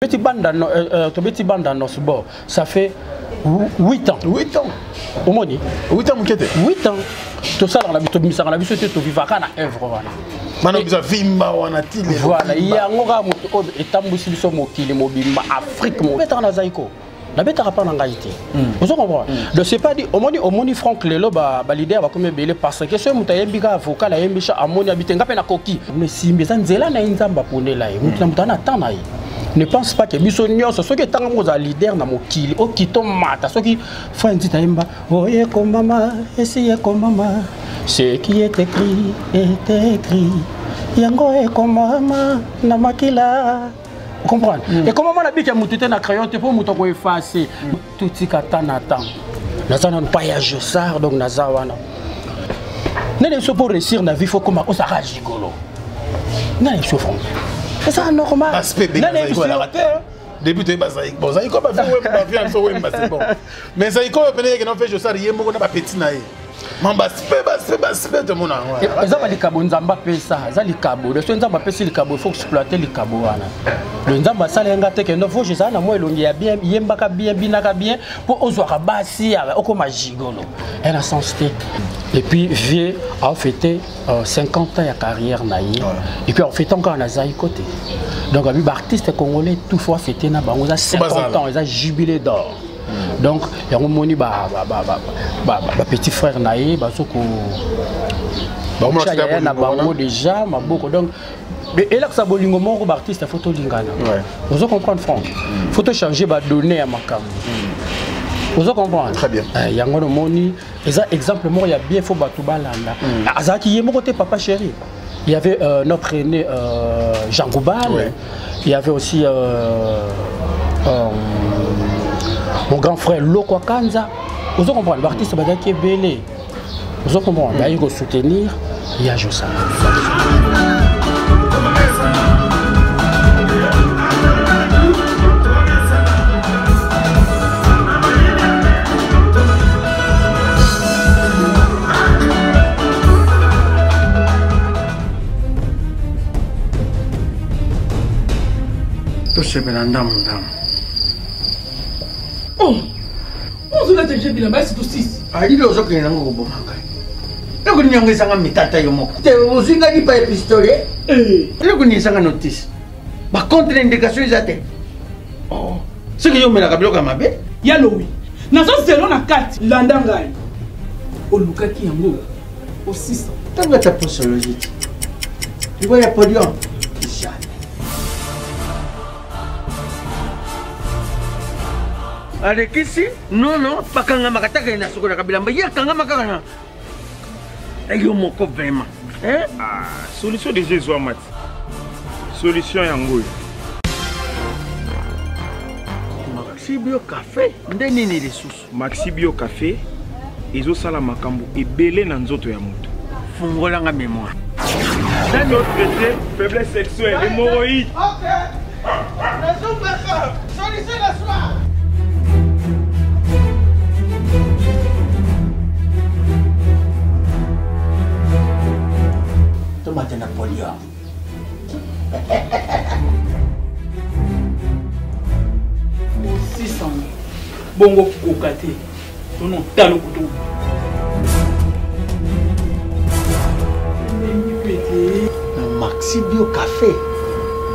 Tobeti banda euh, euh, tobeti banda nos bon ça fait 8 ans. 8 ans. Omoni 8 ans moke te. 8 ans. Tosalaka na biso tobimisaka na biso te tovivaka na œuvre wana. Bana biso vimba wana ti lelo. Voilà, yango kaka moto oyo etambwisi biso mokili mobimba Afrique mobetaka na Zaiko. Nabetaka mpa na ngai te. Hmm. Ozo comprendre? Hmm. Donc c'est pas dit omoni omoni Franck lelo ba ba leader bakomi ebele parce que soki moto ayembi kaka vocal ayembi cha amoni abite nga mpe nakoki. Mais simbi eza nzela na ye Nzambe aponela ye. Moto na moto ana temps na ye. Ne pense pas que biso nyonso soki etanga moko ozala leader na mokili okita omata soki frère nzita ayemba oye ekomama esi ekomama ce qui est écrit est écrit yango ekomama na makila comprendre mm. ekomama na biki ya motu te na crayon te mpo moto akoefase mm. totika temps na temps naza nanu pa ya josar donc naza wana nene biso mpo réussir na vie fo koma ozalaka gigolo nene biso franc eza normal nene biso début toyeba zaiko bon zaiko bavie biso wemba c'est bon mais zaiko oyo pene yeke na fe josar ye moko na bapeti na ye ma baspe baspe baspe tomona yango eza balikabo nzambe apesa eza likabo so nzambe apesi likabo il faut exploiter likabo wana le nzambe asala ye nga te kendo voge ezala na mwa elongi ya bien yembaka bien binaka bien mpo ozwaka basi okoma gigolo ya na sens te et puis vieux a fêté 50 ans ya carrière na ye et puis afêté encore na zaiko te donc abi baartiste congolais tout faut afêté na bango eza 50 ans eza jubilé d'or mm. Donc yango moni ba, ba, ba, ba, ba, ba, ba petit frère na ye bazo ko yaya na bango déjà maboko donc elakisa bolingo moko baartiste fo tolingana ozo comprendre Franck mm. Faut tochange badonné ya makambo mm. Ozo comprendre très bien eh, yango nomoni eza exemple moko ya bien fo bato balanda mm. Azalaki ye moko te papa chéri. Il y avait notre aîné Jean Goubal, ouais. Il y avait aussi mon grand frère Lokwa Kanza. Ozo comprendre l'artiste bazalaki ebele. Ozo comprendre bayi ko soutenir ya Josala. Tosepela ndambu ndambu. Oh! Ozolata je bilamba esi tosisi. Alili ozokende nango koboma ngai. Eloko nini yango ezanga mitata yo moko. Te ozwi ngai lipa ya pistolet. Eh. Eloko nini ezanga notice. Ba contre indication eza te. Oh. Soki yo omelaka biloko ya mabe. Ya lowi. Nazo zelo na kati. Landa ngai. Olukaki yango osisa. Ntango ata posologie te. Liwa ya podium. Jamais. Alekisi nono bakangamaka taka na sokolaka bilamba ye akangama kaka na yo moko vraiment eh? Ah, solution déjà ezwama ti solution yango oyo. Maxi Bio Café nde nini lisusu? Maxi Bio Café ezosala makambo ebele na nzoto ya moto. Fungolanga mémoire. Traité faiblesse sexuelle, hémorroïde. Ok. Solution na soir. Tomate na podium. Osisa bongo koka te tono talo kutu na Maxi Bio Café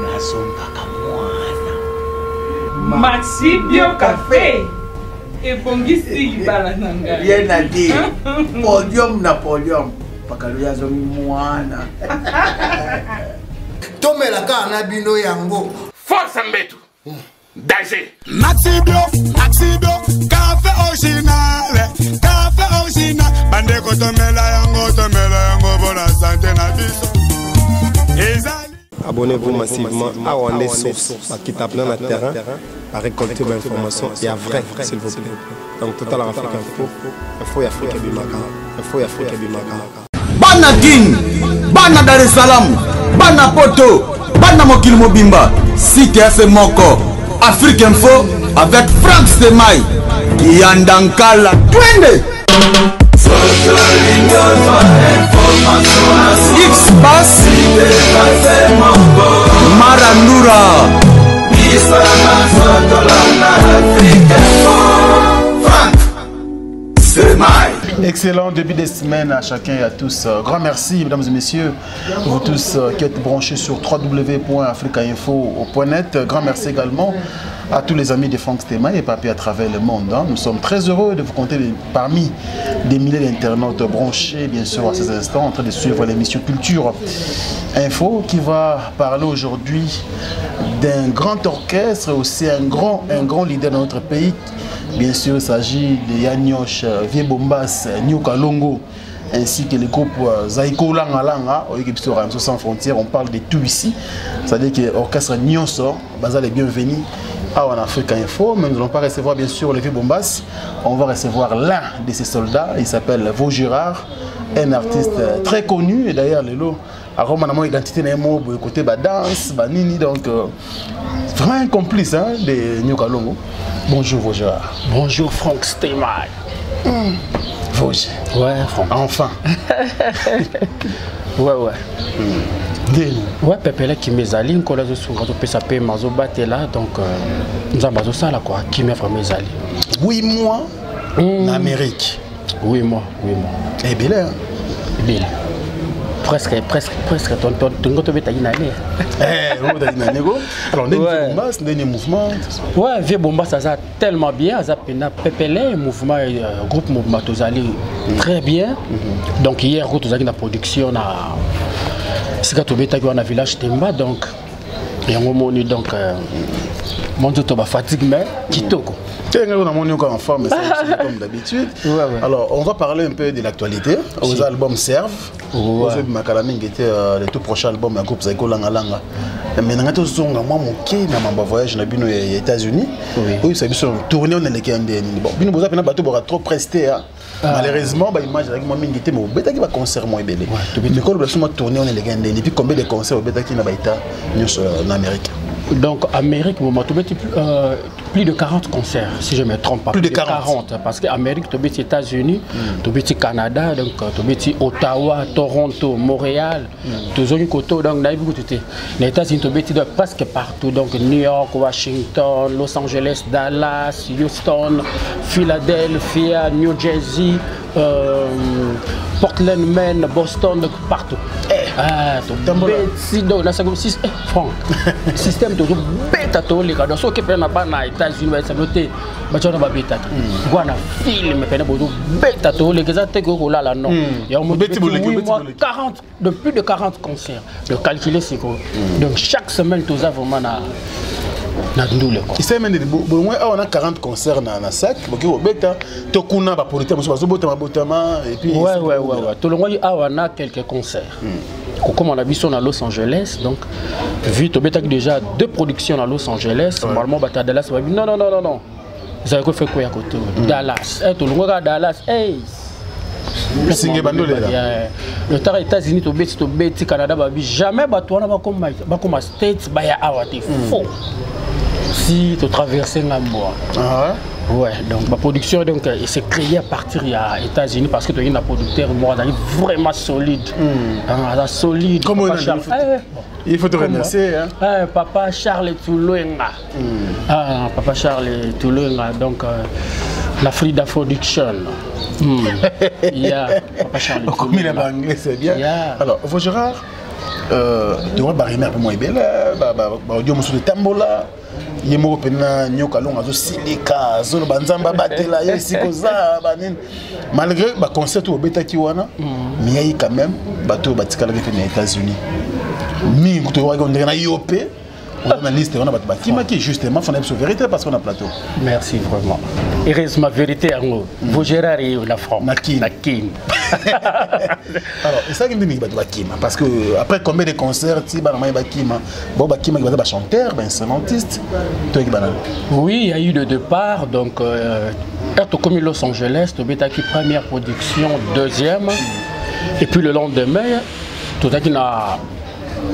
nazongaka mwana. Maxi Bio Café ebongisi libala na ngai. Rien à dire. Podium na podium. Pakalo azongi mwana. Tomela kaka na bino yango. Force mbetu. Danger. Maxi Bio, Maxi Bio, café original, café original. Bandeko tomela yango, tomela yango bona santé na biso. Ezali. Abonnez-vous massivement à Wande Source, qui tape dans le terrain, à récolter l'information et à vrai, s'il vous plaît. Donc, Total Afrique Info, Info Afrique Bimaka, Info Afrique Bimaka. Bana Kin, bana Dar es Salaam, bana Poto, bana mokili mobimba, site ya se moko, Afrique Info avec Franck Stemay, Kiyandankala, twende! X-Bass, Marandura. Excellent début de semaine à chacun et à tous. Grand merci, mesdames et messieurs, vous tous qui êtes branchés sur www.africainfo.net. Grand merci également à tous les amis de Franck Stema et Papi à travers le monde. Hein. Nous sommes très heureux de vous compter parmi des milliers d'internautes branchés, bien sûr, à ces instants, en train de suivre l'émission Culture Info qui va parler aujourd'hui d'un grand orchestre, aussi un grand, un grand leader dans notre pays. Bien sûr, il s'agit de Yanyosh Vieux Bombas, Nyoka Longo, ainsi que le groupe Zaiko Langa Langa, sans frontières. On parle de tout ici. C'est-à-dire que l'orchestre Nyonso, Baza les bienvenus à en Afrique Info. Mais nous n'allons pas recevoir bien sûr le Vieux Bombas. On va recevoir l'un de ses soldats. Il s'appelle Vaugirard, un artiste très connu. Et d'ailleurs, Lelo, à Rome, on a identité côté ba danse, ba nini, donc vraiment un complice hein, de Nyoka Longo. Bonjour Vaugirard. Bonjour Franck Stemay. Vosges. Ouais, Franck. Enfin. Ouais, ouais. Ouais, Pepele qui mezali, nkola zo sunga zo pesa pe mazo batela, donc nzamba zo sala quoi, qui m'a vraiment mezali. 8 mois en Amérique. 8 mois, 8 mois. Eh bien là. Eh bien là. Presque, presque, presque, ton, ton, ton, ton, ton, une année. Eh, oh, t'as une année, go. Alors, on est Vieux Bombas, on est mouvement. Ouais, Vieux Bombas, ça va tellement bien, ça a pépélé, mouvement, groupe mouvement, tozali très bien. Donc, hier, tozali na production, na, c'est quand tobetaki wana village Temba, donc, et on moni, donc, mon nzoto ba fatigue, mais kitoko. On a mon encore en forme, c'est comme d'habitude. Ouais, ouais. Alors, on va parler un peu de l'actualité. Aux albums servent. Ouais. Makalaming était le tout prochain album un groupe Zaiko Langa Langa. Mais dans tout zonga moi moké na mamba voyage na bino aux États-Unis. Oui, ça biso tourner on est les Bon, bino boza pena bateau bora trop presté hein. Malheureusement, bah image avec moi mingi te mais beta qui va concert moi ebele. Mais quand le souma tourner on est les gars et puis combien de concerts beta qui na baita en Amérique. Donc Amérique, bon, plus de 40 concerts, si je ne me trompe pas. Plus de 40. 40 parce que Amérique, tu es États-Unis, tu es Canada, donc tu es Ottawa, Toronto, Montréal, tu es côté, donc tu es les États-Unis, tu es presque partout, donc New York, Washington, Los Angeles, Dallas, Houston, Philadelphia, New Jersey, Portland, Maine, Boston, donc partout. Ah, donc là, c'est comme si Franck, système toujours bêta to les cadeaux. Sauf que na ba na États-Unis, ça noté, ba tu na bêta. Quoi na film, pena bozo bêta to les gars te ko là là non. Il y a un 40 de plus de 40 concerts. De calculer c'est quoi. Donc chaque semaine tout ça vraiment na na ndule quoi. Il s'est mené bon on a 40 concerts na na sac, boki bêta to kuna ba producteur mosusu bazo botama botama et puis ouais ouais ouais ouais. Tout le monde a on a quelques concerts. Comme on a vu à Los Angeles, donc vu que déjà deux productions à Los Angeles, normalement à Dallas, on va dire non non non non non. Vous avez fait quoi à côté Dallas, eh tout le monde à Dallas, hey. Le temps États-Unis, tu bêtes, tu bêtes, Canada, jamais bato wana ba comme States ba ya awa te faux. Si tu traverses Ngamboa. Ah ouais. Ouais, donc ma production donc il s'est créée à partir des États-Unis parce que tu es un producteur moi vraiment solide. Ah, solide. Comme papa Charles. Il faut te remercier hein. Ah, papa Charles Toulouenga. Ah, papa Charles Toulouenga donc la Frida Production. Yeah, papa Charles. Comme il est anglais, c'est bien. Yeah. Alors, Vaugirard, tu vois barrière pour moi ebele, ba ba audio musu de tambola. Ye moko pena nyoka longa zo silika zo banzamba batela ye sikoza banini malgré ba concert oyo obetaki wana mais yayi quand même bato batikalaki mpe na États-Unis mingi toyokaki ondenge na yo mpe oza na liste wana bato bakimaki justement fana biso vérité parce qu'on a plateau. Merci vraiment. Heureusement vérité yango Vaugirard ye la France na Kin. Na Kin. Alors esalaki nde mingi bato bakima parce que après combien de concerts ti bana mai bakima bon bakima baza ba chanteur ba instrumentiste toyaki bana. Oui, il y a eu le départ donc tokomi Los Angeles tobetaki première production, deuxième et puis le lendemain tozalaki na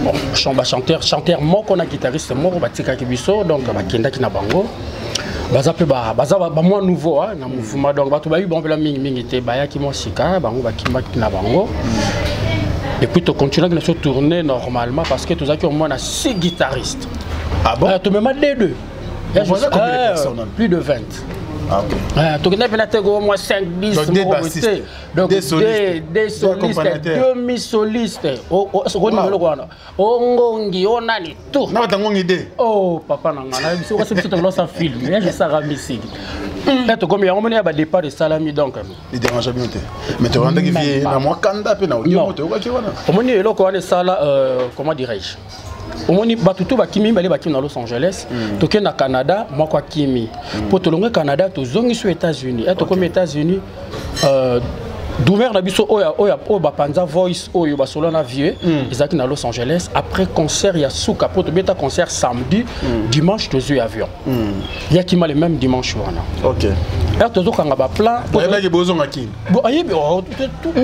bon chanteur chanteur moko na guitariste moko batikaki biso donc bakendaki na bango baza pe ba baza ba moi nouveau hein na mouvement donc bato bayi bon pela mingi mingi te bayaki mo sika bango bakimaki na bango et puis to continuer na so tourner normalement parce que tozalaki au moins na 6 guitaristes. Ah bon? Tomema D2. Vous voyez combien de personnes? Plus de 20. Ah, ok. Tokendaki mpena te ko mwa 5 10 Donc, deux moko boye bassistes, te. Donc deux solistes, deux solistes, accompagnateurs. demi soliste, okoni eloko wana, ongongi, onani, tout. Na bato ngongi de. Oh papa na ngai, nayebi soki biso tokolosa film ya jesaka misiki e tokomi yango moni ya badépart esalami donc. Edérange bino te, mais torandaki Même vie pas. na mwa kanda mpe na audio Non. moto oyokaki wana. Omoni eloko wana esala comment dirais-je, omoni bato to bakimi mibale, bakimi na Los Angeles, tokei na Canada, moko akimi mpo tolongwe Canada, tozongi so États-Unis e tokomi États-Unis, Doumer na biso oyo bapanza voice oyo basolo na vieux ezalaki na Los Angeles après concert ya suka, mpo tobeta concert samedi, dimanche tozwi avion yakima le même dimanche wana. Ere tozokanga baplan. Oyebaki bozonga kini? Bon, ayebi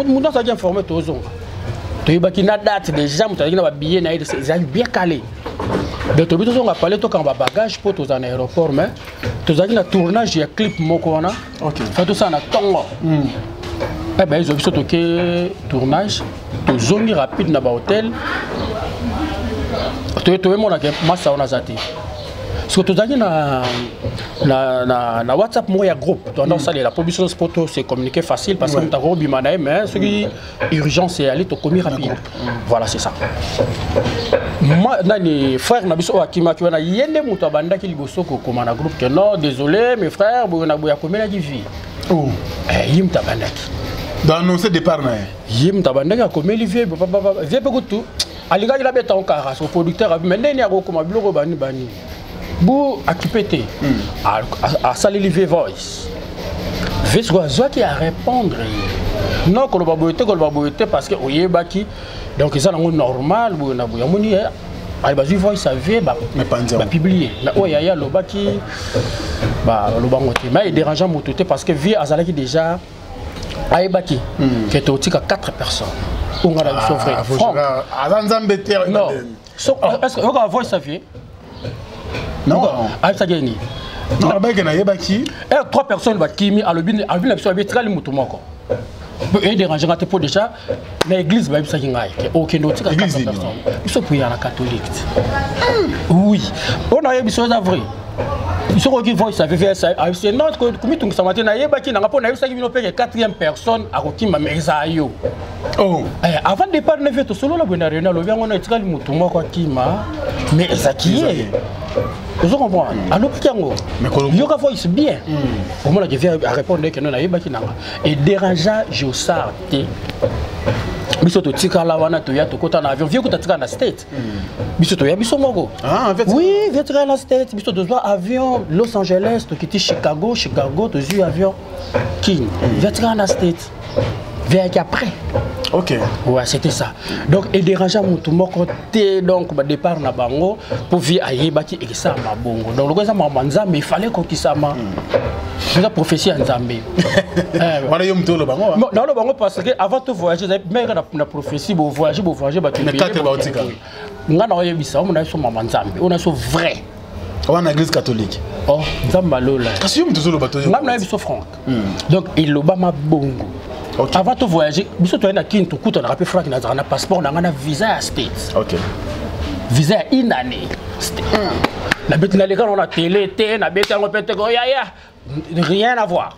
moto azalaki informé, tozonga, toyebaki na date déjà, moto azalaki na babillet na ye, ezalaki bien calé. Donc toyebi tozonga pale, tokanga babagage mpo tozala na aéroport, mais tozalaki na tournage ya clip moko wana. Fa tosala na ntongo e bayezwa biso, toke tournage, tozongi rapide na bahotel, toyemonaka masa wana aza te. Parce que tozalaki na WhatsApp moko ya groupe toanda kosalela mpo biso nyonso mpo to se communiquer facile, parce que moto akobima na ye, mais soki urgence eyali, tokomi rapide. Voilà, c'est ça. Ma, nani, frère na biso oyo akimaki wana, ye nde moto abandaki liboso kokoma na groupe ke non, désolé mes frères, boye na boye, akomelaki vie. Oh. Eh, ye moto abandaki. D'annoncer départ na ye. Ye moto abandaki, akomeli vie, vie mpe kutu alingaki nabeta ngo kaka so producteur abi, mais ndeni akokoma biloko bani bani bu akipe te. Asaleli vie voice, vie sikoyo azwaki arépondre ye non, koloba boye te, koloba boye te, parce que oyebaki, donc eza nango normal boye na boye. Amoni ali bazwi voice ya vie, Mipanzi yango. Bapublie, mais oyo yaya alobaki, balobango te, mais edérangeant moto te, parce que vie azalaki déjà ayebaki ke totika 4 personnes oyo nga na biso vrai Ah, Franck. Aza nzambe te. Non, so est-ce que oyoka voice ya vie? Non. Ayebisaki ye nini? Non, alobaki nayebaki. Ere trois personnes bakimi, alobi na biso, abi etikali motu moko, edérange nga te, mpo déjà na église bayebisaki ngai ke okende otika Église 4 nini? personnes. Biso priya na catholique te. Oui, oyo nayebi so eza vrai. Soki oyoki voice avvs, non, komitungisama te, nayebaki nanga mpo nayebisaki bino mpe ke quatrième personne akokima, mais eza yo. Oh. Eh, avant départ ne vie tosolola boye na réunion, alobi yango na etikali motu moko akima, mais ezalaki ye, ozo comprendre, alobaki yango. Mais yoka voice bien, omonaki vie arépondre ke no, nayebaki nanga, edérangea Josar te. Biso totikala wana, toya, tokota na avion, vie kuta tikala na State, biso toya biso moko. Ah, en fait, oui, vie tikala na State, biso tozwa avion Los Angeles, tokiti Chicago, Chicago tozwi avion King, vie tikala na State, vie ayaki après. Ouais, c'était ça. Donc, et dérangeant mutu moko te, donc ba départ na bango pour vie ayebaki ekesama bongo. Donc le eza mama Nzambe, il fallait kokisama. Eza prophétie ya Nzambe. Eh, wana yo moto oloba ngo. Bon, naloba bango parce que avant de voyager, mais na prophétie, bo voyager, bo voyager bato Mais ebele, quatre bo baotika. Nga na oyebisa, omona biso mama Nzambe, ona biso vrai. Wana église catholique. Oh, Nzambe alola. Kasi yo moto ozoloba to. Nga na biso Frank. Donc elobama bongo. Avant de voyager, biso toyei na Kini, tokutanaka mpe Frank, nazalaka na passeport na nga na visa ya States. Visa ya une année. Nabeti, naleka nango na télé te, nabeti yango mpe te ko yaya, rien à voir.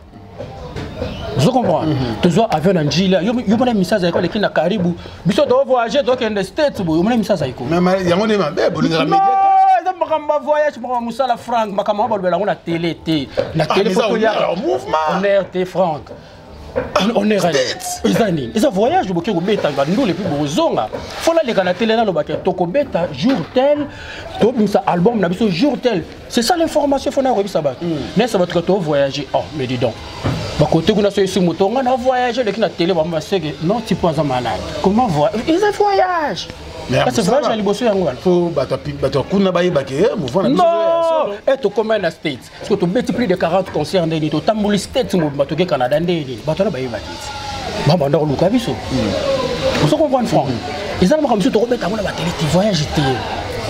Ozo comprendre, tozwa avion na Njila, yo mona misa azalaki aleki na karibu, biso tovoyage, tokende State boye, omona misa azalaki ko. Mais yango nde mabe bolingaka média. Non, eza makambo ya voyage, makambo ya mosala Frank, makambo yango balobela yango na télé te, na Ah, télé mais faut eza toyaka. honneur, mouvement. Honneur te Frank, honneur eza nini? Eza voyage, boke kobeta bandule et puis bozonga, fo naleka na télé nalobaka tokobeta jour tel, tobimisa album na biso jour tel, c'est ça l'information. Fo nakoyebisa bato nayesa bato ka tovoyage. Oh, mais dis donc, bakote kuna so esi moto nga na voyage eleki na télé, bango baseke non, tipo aza malade, comment eza voyage? Mais Parce que voyage ya liboso yango wana. Fo bato ya kuna bayebake mouvement na biso. Non, e tokóma na States parce que tobeti plus de 40 concert, ndeni totamboli States mobimba, toke Canada, ndeni bato wana bayebaki ti babanda koluka biso. Ozo comprendre Frank, eza na makambo biso tokobeta yango na batele te, voyage te,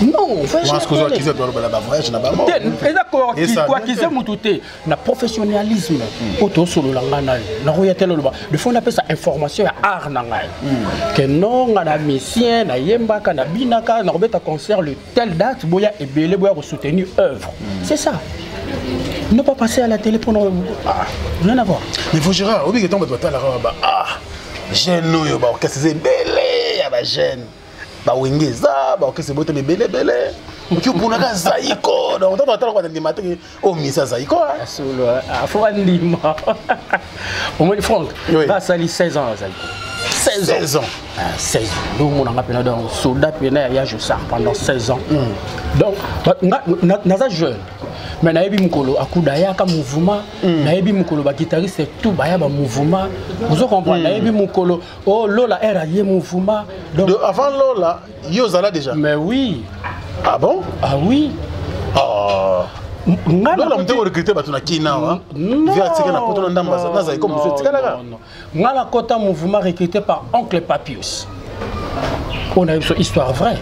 non, voyage na Wana télé. akize balobela bavoyage na bango. Te, eza Esa koakize mutu te, na professionnalisme oyo tosolola ngai na yo, nakoya te naloba de fois napesa information ya art na ngai ke non, nga na musicien, nayembaka, nabinaka, nakobeta concert le telle date, boya ebele, boya kosoutenir œuvre, c'est ça. Ne pas passer à la télé pour ah, rien à voir. Mais faut Gérard, obi que tombe toi la ba ah jeune oyo ba orchestre ebele ya ba jeune. Ba wenge za ba orchestre bote ebele ebele. Oki opunaka Zaiko. Donc toi batala kwa ndima te o misa Zaiko. Solo, faut ndima. Omoni Franck, ba sali 16 ans Zaiko. 16 ans. 16 ans. Ah, 16 ans. Donc mon nga pena donc soldat pena ya je sors pendant 16 ans. Donc naza jeune. Mais nayebi mokolo akuda ayaka mouvement, nayebi mokolo ba guitariste tout baya ba mouvement. Vous comprenez? Nayebi mokolo oh Lola era ye mouvement. Donc avant Lola, yo zala déjà. Mais oui. Ah bon? Ah oui. Oh. Lola mte recruter bato na Kina wa. Via tika na poto na ndamba na Zaiko musu tikalaka. Nga na kota mouvement recruté par oncle Papius. On a eu une histoire vraie.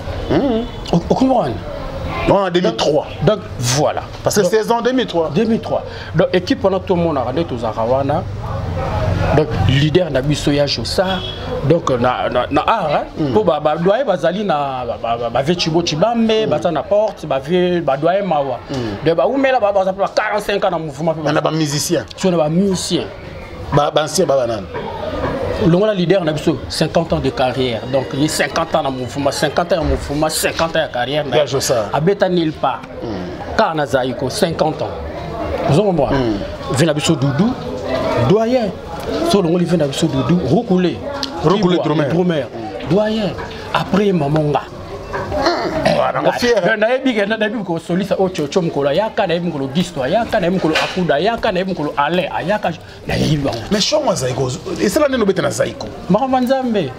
On comprend? En 2003. Donc voilà. Parce que 16 ans 2003. 2003. Donc équipe pendant tout le monde a rendu tous Arawana. Donc leader na biso ya Josa. Donc na na art pour ba ba doyen bazali na ba ba Chibo Chibambe, baza na porte, ba vieux ba doyen Mawa. Donc ba umela ba ba 45 ans na mouvement. Na ba musicien. Sur na ba musicien. Ba ba ancien ba banane. Longola leader na biso 50 ans de carrière. Donc il y a 50 ans na mouvement, 50 ans na mouvement, 50 ans de carrière. Ya Josa. Abeta nulle part. Car na Zaiko 50 ans. Vous comprenez? Vena biso Doudou, doyen. So longoli vena biso Doudou, Roukoulé. Roukoulé drummer. Drummer. Doyen. Après Mamonga. Nayebi ke nayebi ko solisa o chocho mokolo ayaka, nayebi mokolo gisto ayaka, nayebi mokolo akuda ayaka, nayebi mokolo alain ayaka, nayebi bango. Mais shongo Zaiko, esala nini obeta na Zaiko? Makambo ya Nzambe.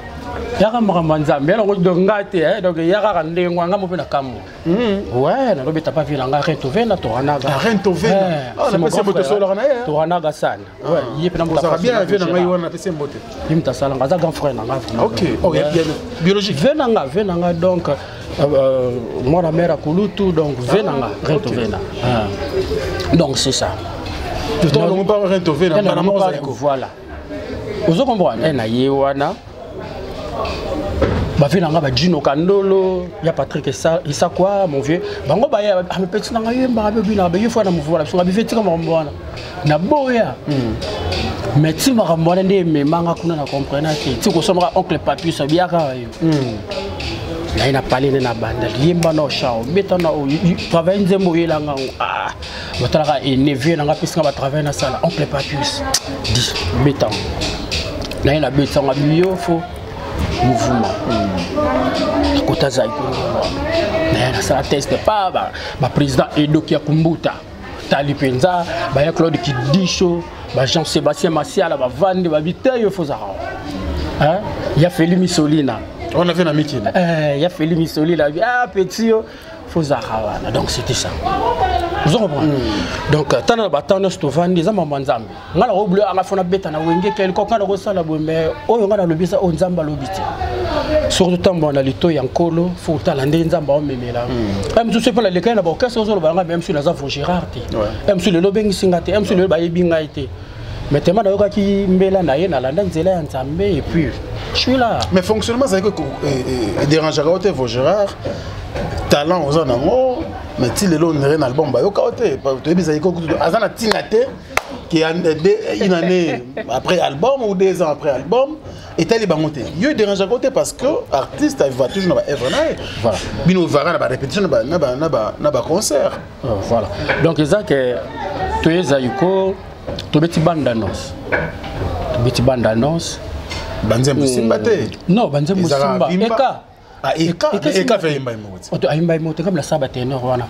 Yaka makambo ya Nzambe. Yango donc nga te, donc yaka kaka ndenge wana, nga mo mpe na kamwa. Ouais, nalobeta pa vie na nga Rento Vena, Toranaga. Ah, Rento Vena. Ah, napesi mbote solaka na ye. Toranaga sana. Ouais, ye mpe na moto Ozalaka bien vie na ngai wana, napesi mbote. Ye moto asalanga, aza grand frère na nga vraiment. Ok. Oh, ya biologique. Vie na nga, vie na nga donc mwana mère akulutu, donc vie na nga Rento Vena. Donc c'est ça. Tout le monde parle Rento Vena, na moko Zaiko. Voilà. Ozo comprendre? Na ye wana. Ba vie na nga ba Gino Kandolo, ya Patrick Isakwa, mon vieux. Bango ba ya ah, petit na nga yemba ba bina ba ye fois na mouvement na biso ba vie tika makambo wana. Na boya. Mais ti makambo wana nde ememanga kuna na comprena te. Ti kosomaka oncle Papius abiaka yo. Na ye na palais nde na banda yemba na chao beta na travail nzembo oyelanga ngo. Ah, batalaka ene vieux na nga pesi nga ba travail na sala oncle Papius. Di beta. Na ye na beta nga biyo fo mouvement. Kota Zaiko. Na ye na sala test pa ba président Edoki ya Kumbuta. Tali Penza, ba ya Claude Kidisho, ba Jean-Sébastien Massiala, ba Vande, ba Biteyo Fozara. Hein? Ya Feli Misolina. On a fait na meeting. Ya Feli Misolina, ah petit yo Fozara wana. Donc c'était ça. Vous comprenez? Donc tant na ba tant nyonso tovandi eza mama Nzambe. Nga na oblo anga fona beta na wenge quelque nga na kosala boye mais oyo nga na lobisa o Nzambe alobi te. Surtout tambo na lito ya nkolo faut tala nde Nzambe omemela. Même si c'est pas la lekay na ba orchestre ozolo ba nga même si naza vo Gérard te. Même si lelo bengisi nga te, même si lelo bayebi ngai te. Mais tellement nayokaki mbela na ye nalanda nzela ya Nzambe et puis je suis là. Mais fonctionnement ça dérangeaka te vo Gérard. Talent oza nango mais ti lelo on dirait na album bayoka te. Toyebi Zaiko aza na tina te qui a une année après album ou 2 ans après album et tali bango te. Yo dérange à côté parce que artiste il va toujours na ba œuvre na ye. Voilà. Bino vara na ba répétition na ba, na ba, na ba, na ba concert. Voilà. Donc eza que toye Zaiko tobeti bande annonce. Tobeti bande annonce. Banzembo simba te. Non, banzembo Ezalaka simba. Vimba. Eka. Ah, Eka. Eka Eka simba. fait yemba moko. Oto ayimba moko te comme la saba ténor wana.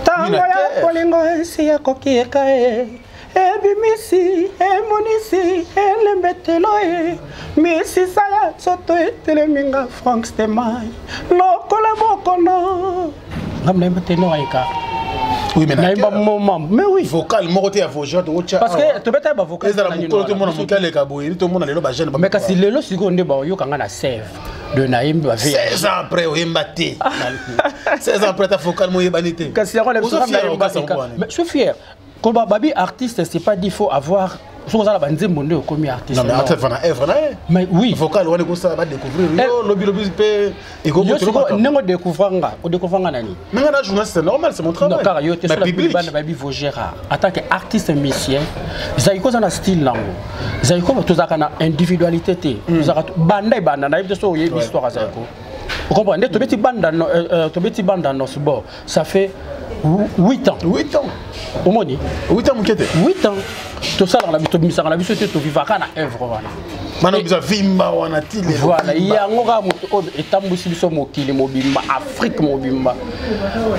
Tango Mina ya te. bolingo esi ya koki eka e. Ebimisi, emonisi, elembetelo e. Misisa ya nzoto eteleminga Frank Stemay. Lokola bokono. Ngam nayemba ténor eka. Oui, mais na Nayemba cœur. moment. Mais oui. Vocal moko te ya vocal to otya. Parce que tobeta ba vocal Ezala na nini mokolo to wana. mona moto aleka boye, to mona lelo ba jeune ba. Mais kasi lelo sikoyo nde baoyoka nga na sève. De nayembi ba vie. 16 ans après oyemba te. 16 ans après ta vocal mo yebani te. Kasi yango na biso Ozo nga fier nayemba okasa eka. ngwane. Mais je suis fier. Koba babi artiste c'est pas dit faut avoir Soki oza na banzembo nde okomi artiste. Non, mais artiste na œuvre na ye. Mais oui. Vocal wana ekosala badécouvrir yo lobi lobi mpe. Ndenge odécouvrir nga, odécouvrir nga nani? Mais nga na journaliste, c'est normal, c'est mon travail. Non, kaka yo te. Soki bana bayebi Vogera en tant que artiste musicien, Zaiko oza na style nango. Zaiko, tozalaka na individualité te. Tozalaka banda ebanda, nayebi te so oyebi histoire ya Zaiko. Ocomprendre nde tobeti banda, tobeti banda nosbo, ça fait 8 ans. 8 ans. Omoni. 8 ans moke te. 8 ans tosalaka na biso, tobimisaka na biso te, tovivaka na œuvre wana. Mana biso vimba wana ti lelo. Voilà, yango kaka moto oyo etambwisi biso mokili mobimba, Afrique mobimba,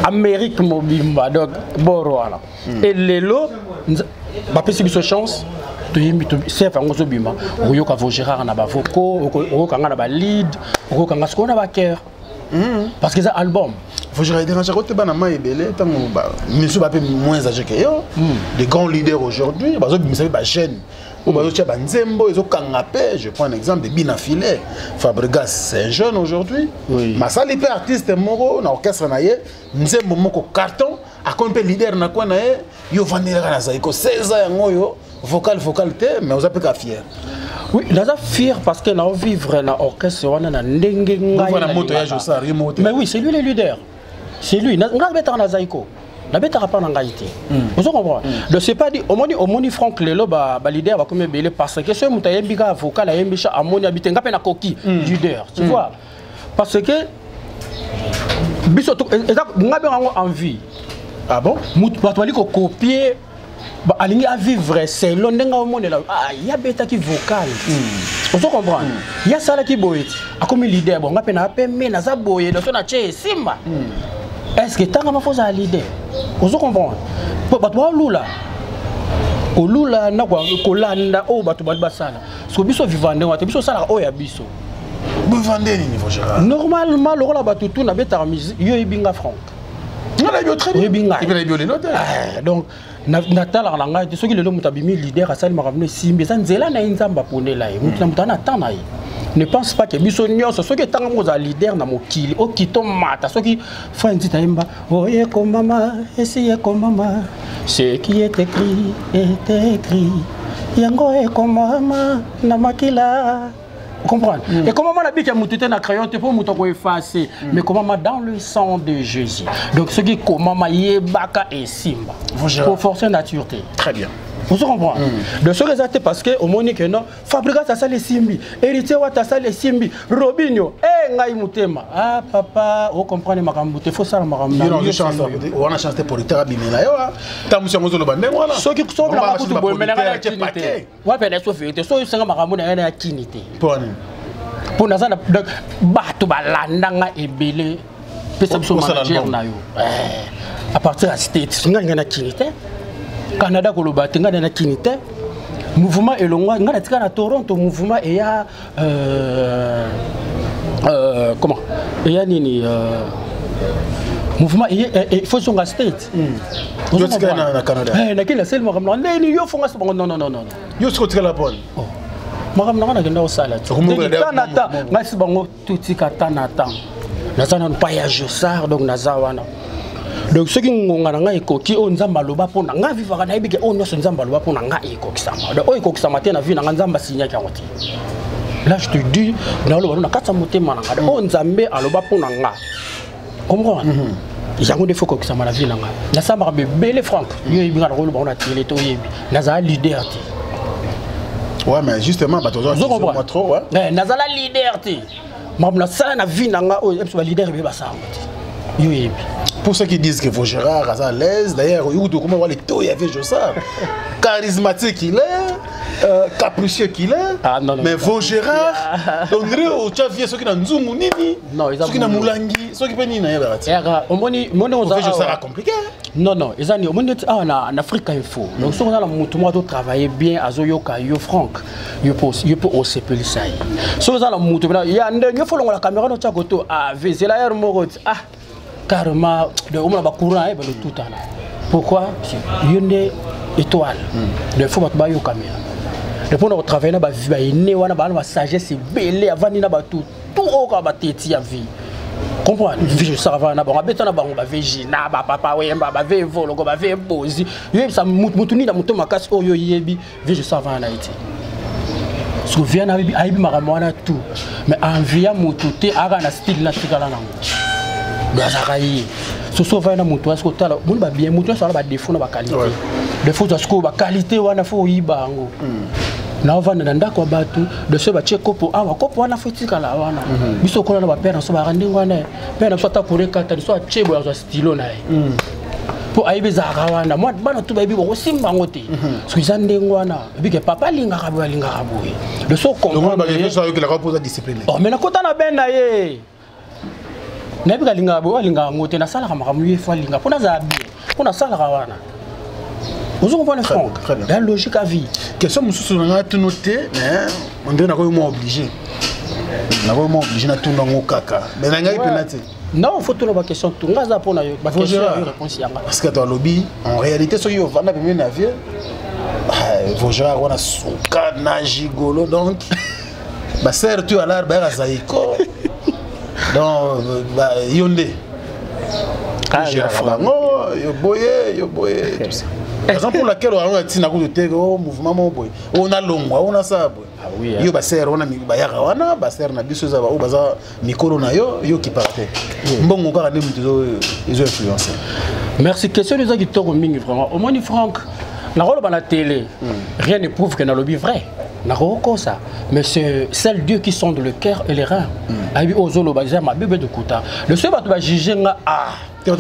Amérique mobimba. Donc boro wana e lelo bapesi biso chance, toyembi sef yango ozobima, okoyoka Vogérard na bavocaux, okoyoka nga na balead, okoyoka nga sikoyo na bachœur, parce que eza album. Vogérard dérangeaka te bana mai ebele ntango misu bape moins âgé que yo, des grands leaders aujourd'hui bazobimisa mpe bajeune oyo bazotia banzembo ezokanga mpe. Je prends un exemple de Bina Filet, Fabregas, c'est un jeune aujourd'hui. Oui. Masali mpe artiste moko na orchestre na ye, nzembo moko carton, akomi mpe leader na kwa na ye. Yo ovandelaka na Zaiko 16 ans, yango oyo vocal vocal te, mais oza mpe ka fier. Oui, naza fier parce que nao vivre na orchestre wana na ndenge ngai. Na moto ya Josar ye moko te. Mais oui, c'est lui le leader, c'est lui. Ngai nabetaka na Zaiko, nabetaka mpa na ngai te. Ozo comprendre? Donc c'est pas dit. Omoni, omoni Frank, lelo baleader bakomi ebele parce que soki moto ayembi kaka vocal, ayembi cha, amoni abi te, nga mpe nakoki leader, tu vois? Parce que biso eza nga benga yango envie. Ah bon? Mutu bato bali kocopier, alingi avivre selon ndenge aomonela. Ah, ye abetaki vocal, ozo comprendre? Ye asalaki boye ti akomi leader. Bon, nga mpe na pembe naza boye, doso na tie esimba. Est ce que ntanga mafo ozala leader? Ozo comprendre? Po bato baolula kolula na kolanda oyo bato bali basala. Parce que biso vivant ndenge wana te, biso osalaka oyo ya biso. Bovande nini, Vogérard? Normalement, lokola bato tu nabetaka musique, yo oyebi nga, Frank. Nga nayebi yo très bien. Oyebi ngai. Epe nayebi yo lelo te. Ah, donc natalaka na ngai te. Soki lelo moto abimi leader, asali makambo no esimbi, eza nzela na ye, Nzambe aponela ye. Moto na moto aza na temps na ye. Ne pense pas ke biso nyonso soki etanga moko ozala leader na mokili, okita omata. Soki frère Nzita yemba oye komama esi ekomama, ce qui est écrit est écrit, yango ekomama na makila. Comprendre? Et comment na bika mutu te na crayon te po mutu akoeffacer, mais comment dans le sang de Jésus. Donc soki komama, yebaka esimba. Vogérard. Pour forcer nature te. Très bien. Vous comprenez? De ce eza te parce que omoni ke non, Fabregas asali esimbi, Héritier Wata asali esimbi, Robinio e ngai motema, ah papa, ocomprendre makambo te, fosala makambo na yo na yo chance. selo yo. Wana chance te, producteur abimela yo ntango mosu yango ozoloba ndenge wana. Soki soki Bango nanga kutu ba boye, me nanga na producteur kini te. paquet. Wapi na so vérité, so osenga makambo na ye na ya kini te. Mpo wana? Mpo naza na donc bato balandanga ebele, pesa biso Osala manager album. na yo. Eh, à partir ya State, ngai ngai na kini te, Canada koloba te, ngai na kini te, mouvement elongwa, ngai natika na Toronto, mouvement eya comment eya nini, mouvement il faut zonga State. Yo tika na Canada. Nakei nasali makambo na ndeni yo fonga so bango. Non, non, non, non. Yo soki otikala pone? Makambo nanga nakenda kosala ti ta na ta, ngai si bango totika ta na ta, naza nanu pa ya Josar. Donc naza wana. Donc soki ngonga na ngai ekoki, oyo Nzambe aloba mpo na ngai, vivaka nayebi ke oyo nyonso Nzambe aloba mpo na ngai ekokisama. Donc oyo ekokisama te na vie na ngai, Nzambe asignaki yango te. Là je te dis, naloba no na kati ya motema na ngai, oyo Nzambe aloba mpo na nga, comprendre yango nde faut kokisama na vie na ngai. Nasambaka bebele, Frank, yo oyebi ngai, nakoloba ngo na tele te, oyebi nazala leader te. Ouais, mais justement bato Ozo comprendre? trop, ouais. Eh, nazala leader te. Makambo nasala na vie na nga oyo biso baleader ebeye basala yango te, yo oyebi. Pour ceux qui disent que Vaugirard à l'aise, d'ailleurs, comment voir les taux, il y avait Jossard. Charismatique qu'il est, capricieux qu'il est, Ah, non, non, mais non. Vaugirard, on dirait au Tchavie, ceux qui n'ont Nzungu Nini, Non, ils ont ceux qui n'ont boulot. Moulangi, ceux qui peuvent Nini, Eyaka omoni moni oza Oza awa. compliqué. Non, non, eza nini, omoni neti awa na Africa Info. Donc soki oza na motu moko azotravaille bien, azoyoka yo, Frank, yo mpo osepelisa ye. Soki oza na motu mpena ya ndenge yo folongola caméra no tia koto avezela ere moko ti ah carrément de omona bacourant ye balotutana. Pourquoi? Yo nde étoile, donc faut bato bayokamela de mpona kotravaille na baene wana, baa na basagesse ebele, avandi na bato tout oyo kaka bateti ya vie. Comprendre? Vieux Jossart avanda na bango, abeta na bango ba Vegina, ba Papa Wemba, ba Ve Voloko, ba Ve Bozi. Yo yebisa mutu nini na moto makasi oyo oyebi, Vieux Jossart avanda na ye te. Soki vieux na ayebi makambo wana tout, mais envie ya motu te, aka na style na tikala nango. Donc azalaka ye. Soso ovanda na motu wana, soki otala, omoni ba bien, motu nyonso aza na ba défaut na ba qualité. Défaut ozwa sikoyo ba qualité wana, faut oyiba yango. Naovanda na ndako ya bato, de soki batie kopo awa, kopo wana fo etikala wana. Biso okola na bapere na biso bayaka ndenge wana, pere na biso ata kore kata biso atie boye, azwa stylo na ye mpo ayebi ezalaka wana. Mwa bana tu bayebi bokosimba yango te, soki eza ndenge wana ebike papa alingaka boye, alingaka boye, de so comprendre. Oh, mais nakota na ben na ye, nayebi kalingaka boye, alingaka yango te, nasalaka makambo ye fo alinga mpo nazala bien, mpo nasalaka wana. Ozo comprendre, Franck? La logique à vie. Question mosusu na ngai tunu te, mais on dirait nakoki mwa obligé, nakoki mwa obligé natuna yango kaka, mais na ngai mpena te. Non, faut tuna baquestion tu, nga aza mpona yo baquestion ya yo, réponse yanga. Parce que to alobi en réalité, soki ovanda pembeni na vieux Vaugirard wana, suka na gigolo, donc basere tu alar bayaka zaiko, donc yo nde géraka bango, yo boye, yo boye, tout ça, raison pour laquelle oyango ntina kutu te o mouvement moko boye oyo nalongwa oyo nasala boye. Yo basere wana bayaka wana, basere na biso eza oyo baza mikolo na yo, yo okipaka te, mbongo kaka nde moto ezo influence. Merci, question eza kitoko mingi vraiment. Omoni Franck, nakoloba na télé, rien ne prouve que nalobi vrai, nakokosa, mais c'est seul Dieu qui sonde le cœur et les reins. Ayebi oyo ozoloba eza mabe be lokuta. Le soki bato bajuge nga, ah, nde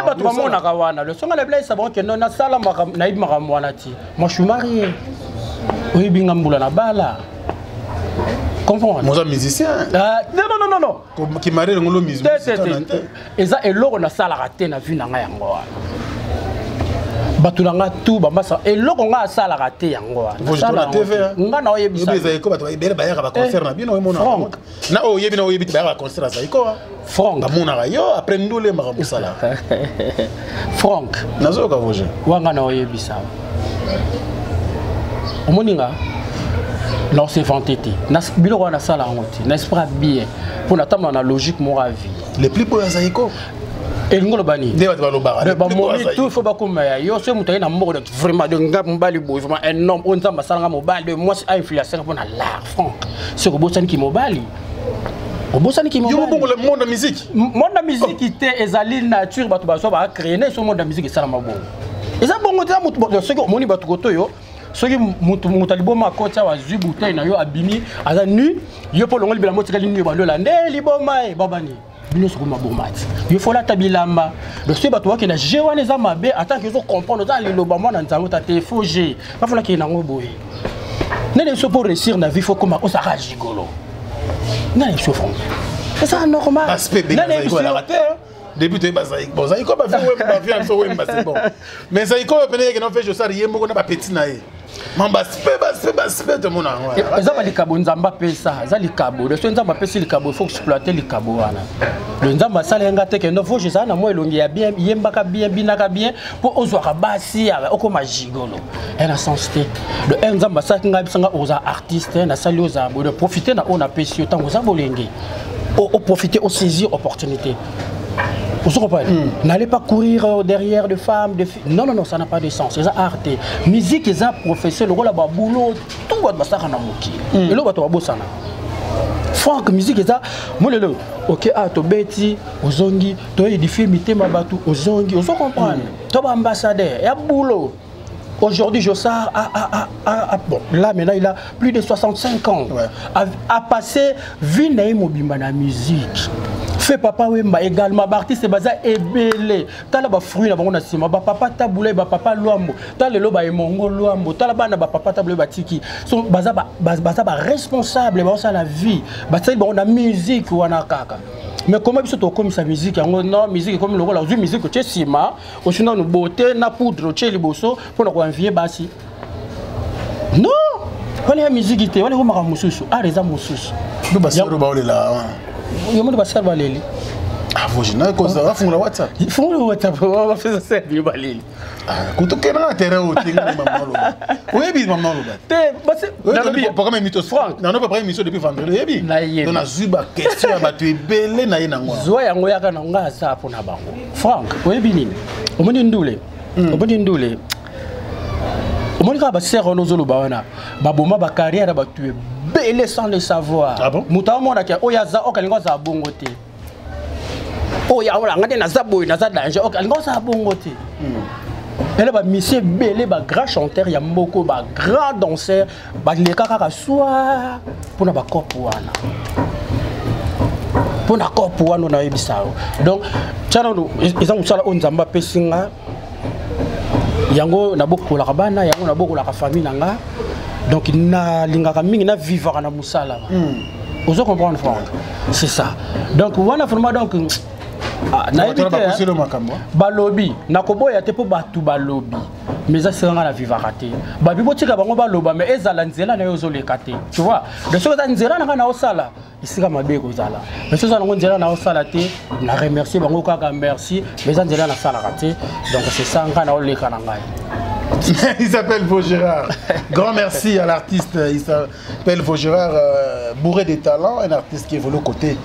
bato bamonaka wana, le songa na bila bango ke non, nasala nayebi makambo wana ti. Moi je suis marié, oyebi nga mbula na bala, comprendre? Moza musicien. Ah, non, non, non, non. Ki marié ngolo musicien te, eza eloko nasalaka te na vie na ngai, yango wana bato na nga tu bambasa, eloko nga asalaka te, yango wana nga na oyebisa. Bato ebele bayaka baconcert na bino, omona na oyo oyebi, na oyebi te, bayaka baconcert ya Zaiko. Frank, bamonaka yo après ndule makambo osala. Frank, nazoyoka Voge. Wanga na oyebisa, omoni nga na ose vante te, biloko wana nasala yango te na esprit bien, mpo natambola na logique moko ya vie. Le plus beau ya Zaiko. Elingi oloba nini? Nde bato balobaka. Bamomi tout faut bakoma ya yo. Soki moto aye na moko, vraiment, de nga mobali boye, vraiment un homme oyo Nzambe asalanga mobali, de mwasi ainfluenceka mpo na l'art. Frank, soki obosaniki mobali, obosaniki. Yo bongo le monde ya musique. Monde ya musique te, ezali nature, bato bazwa bacréer ne so monde ya musique esalama bongo, eza bongo te. Moto soki omoni bato koto oyo, soki moto aliboma akoti awa, azwi bouteille na yo, abimi, aza nu, yo mpo olongoli bilamba, otikali nu, bandola nde liboma e babani bino soko maboma ti yo fo olata bilamba. Donc soki bato bakende je wana eza mabe, atanke ozo comprendre, oza na liloba mwana Nzambe, ota te fo je bafona kende nango boye. Nene biso mpo réussir na vie, fo koma ozalaka gigolo. Nene biso, Frank, eza normal. Depuis toyeba Zaiko, Zaiko bavie ya biso Wemba, c'est bon, mais Zaiko oyo pene yeke na fe Josar ye moko na bapeti na ye, ma baspe baspe baspe tomona yango. Eza balikabo Nzambe apesa, eza likabo. Le so Nzambe apesi likabo, il faut exploiter likabo wana. Le Nzambe asala ye nga te kendo voge ezala na mwa elongi ya bien, yembaka bien, binaka bien, mpo ozwaka basi, okoma gigolo e na sens te. Le un Nzambe asalaki ngai, bisanga oza artiste, nasali ozala boye, profite na oyo napesi yo ntango oza bolenge, oprofite, osaisir opportunité. Vous comprenez? N'allez pas courir derrière de femmes, de filles. Non, non, non, ça n'a pas de sens. C'est art. Musique, c'est professeur, le rôle de boulot, tout va ça na mokili. Et là, va bosana. Franck, musique, ça, moi, le ok, ah, to beti, ozongi, to édifier mitema batu, ozongi, ozo comprendre. To ambassadeur, ya boulot. Aujourd'hui, Jossart a, bon, là maintenant, il a plus de 65 ans. A passé vie na ye mobimba na musique. Fait Papa Wemba également, artiste baza ebele. Tala ba fruit na bango na sima, ba papa Taboulé, ba papa Luambo, tala lelo ba Emongo Luambo, tala bana ba papa Taboulé batiki. So baza ba responsable, ba la vie. Ba tsali bango na musique wana kaka. Mais comment biso tokomisa musique yango? Non, musique ekomi lokola ozwi musique, otie nsima, osi nanu beauté na poudre, otie liboso mpona koenvie basi. Non, wana ya musique te, wana ekomaka mosusu, art eza mosusu. Basero baolela. Yo moni basere baleli. Ah, Vosgina koza afungola WhatsApp. Fungola WhatsApp, bapesa sebe baleli. Kutokenda na terrain oyo te ngai mama oloba. Oyebi mama oloba. Te, basi nalobi programme émission Franck. Nano programme émission depuis vendredi oyebi. Nayebi. Donc nazwi ba question ya bato ebele na ye nango. Zwa yango yaka na ngai aza mpona bango. Franck, oyebi nini? Omoni ndule. Omoni ndule. Omoni kaka basere wana ozoloba wana baboma bacarrière ya bato ebele sans le savoir. Ah bon? Moto amonaka oyo aza oyo alingi azala bongo te. Oyo aola ngai nde naza boye naza danger oyo alingi azala bongo te. Ele bamisie ebele bagrand chanteur ya moko bagrand danseur baleka kaka soir mpona bakope wana mpona kope wana nayebisa yo donc tia nano eza mosala oyo Nzambe apesi nga yango nabokolaka bana yango nabokolaka famille na nga donc nalingaka mingi navivaka na mosala ozo comprendre Franck, c'est ça. Donc wana vraiment donc nayebi te balobi nakoboya te mpo bato balobi mais eza sika nga na vivaka te babi botika bango baloba mais ezala nzela na yo ozoleka te tu vois. Donc soki eza nzela na ngai naosala esika mabe ekozala mais soki eza nango nzela naosala te na remercier bango kaka merci mais eza nzela nasalaka te donc c'est ça ngai naoleka na ngai. Il s'appelle Vaugirard. Grand merci à l'artiste. Il s'appelle Vaugirard, bourré de talent, un artiste qui évolue aux côtés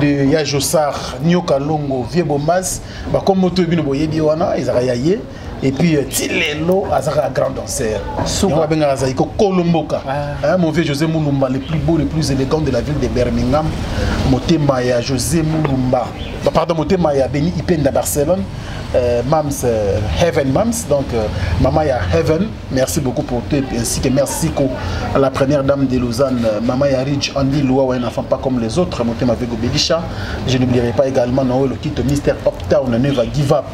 de Yajossar, Nyoka Longo, Vieux Bombas. Bah, comme moto bino boyebi wana, ils yaye. Et puis Tilelo azara grand danseur. Souka benga Zaiko Kolomboka. Hein, mon vieux José Moulumba, le plus beau, le plus élégant de la ville de Birmingham. Motema ya José Moulumba. Bah, pardon, Motema ya Beni Ipenda Barcelone. Mams Heaven Mams, donc Maman ya Heaven, merci beaucoup pour toi ainsi que merci à la première dame de Lausanne, Maman ya Rich Andy Loua, un enfant pas comme les autres, Motema Vego Belisha. Je n'oublierai pas également Noël Okito, Mister Uptown, Never Give Up,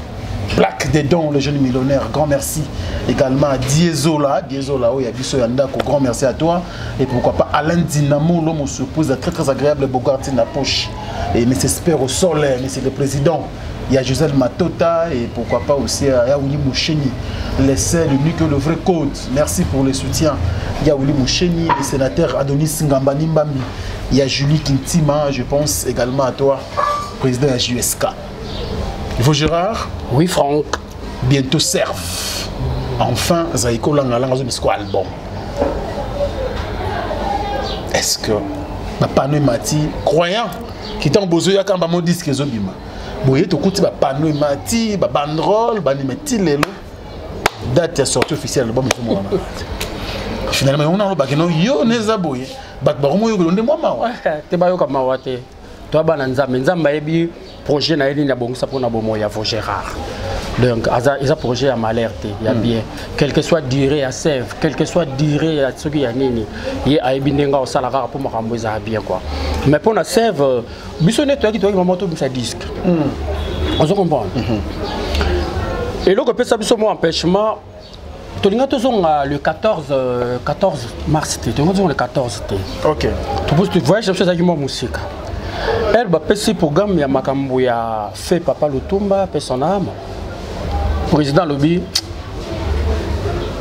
Plaque des dons, le jeune millionnaire, grand merci également à Diezola, Diezola, oh, Yabiso Yandako, grand merci à toi. Et pourquoi pas Alain Dinamo, l'homme aux surprises, très très agréable, Bogart na poche. Et M. Spero Sol, M. le Président, il y a Gisèle Matota et pourquoi pas aussi Yaouli Moucheni, l'essai, l'unique, le vrai code. Merci pour le soutien. Yaouli Moucheni, le sénateur Adonis Ngambani Mbambi. Il y a Julie Kintima, je pense également à toi, président de la JSK. Vaugirard. Oui, Franck. Bientôt serve. Enfin, Zaiko Langa Langa Zobisko album. Est-ce que ma panneau mati croyant qui t'en besoin ya kamba mo disque ezobima boye tokuti ba panneau mati ba banderole ba nimeti lelo date ya sortie officielle album ezomona finalement on a lobaki no yo neza boye bato bakomoyokelo nde mwa mawa te bayoka mawa te to bana Nzambe Nzambe ayebi projet na ye nini abongisa mpona bomoi ya Vaugirard. Donc eza projet ya malheur te ya bien, quel que soit durée ya sève, quel que soit durée ya soki ya nini, ye ayebi ndenge osala kaka mpo makambo ezala bien quoi. Mais mpona sève biso nde toyaki mama tobimisa disque, ozo comprendre eloko epesa biso mwa empêchement. Tolinga tozonga le 14 mars te, tolinga tozonga le 14 te. Ok. Toposi voyage na biso ezalaki mwa mosika. Elle bapesi programme ya makambo ya fait papa Lutumba pe son âme. Président lobi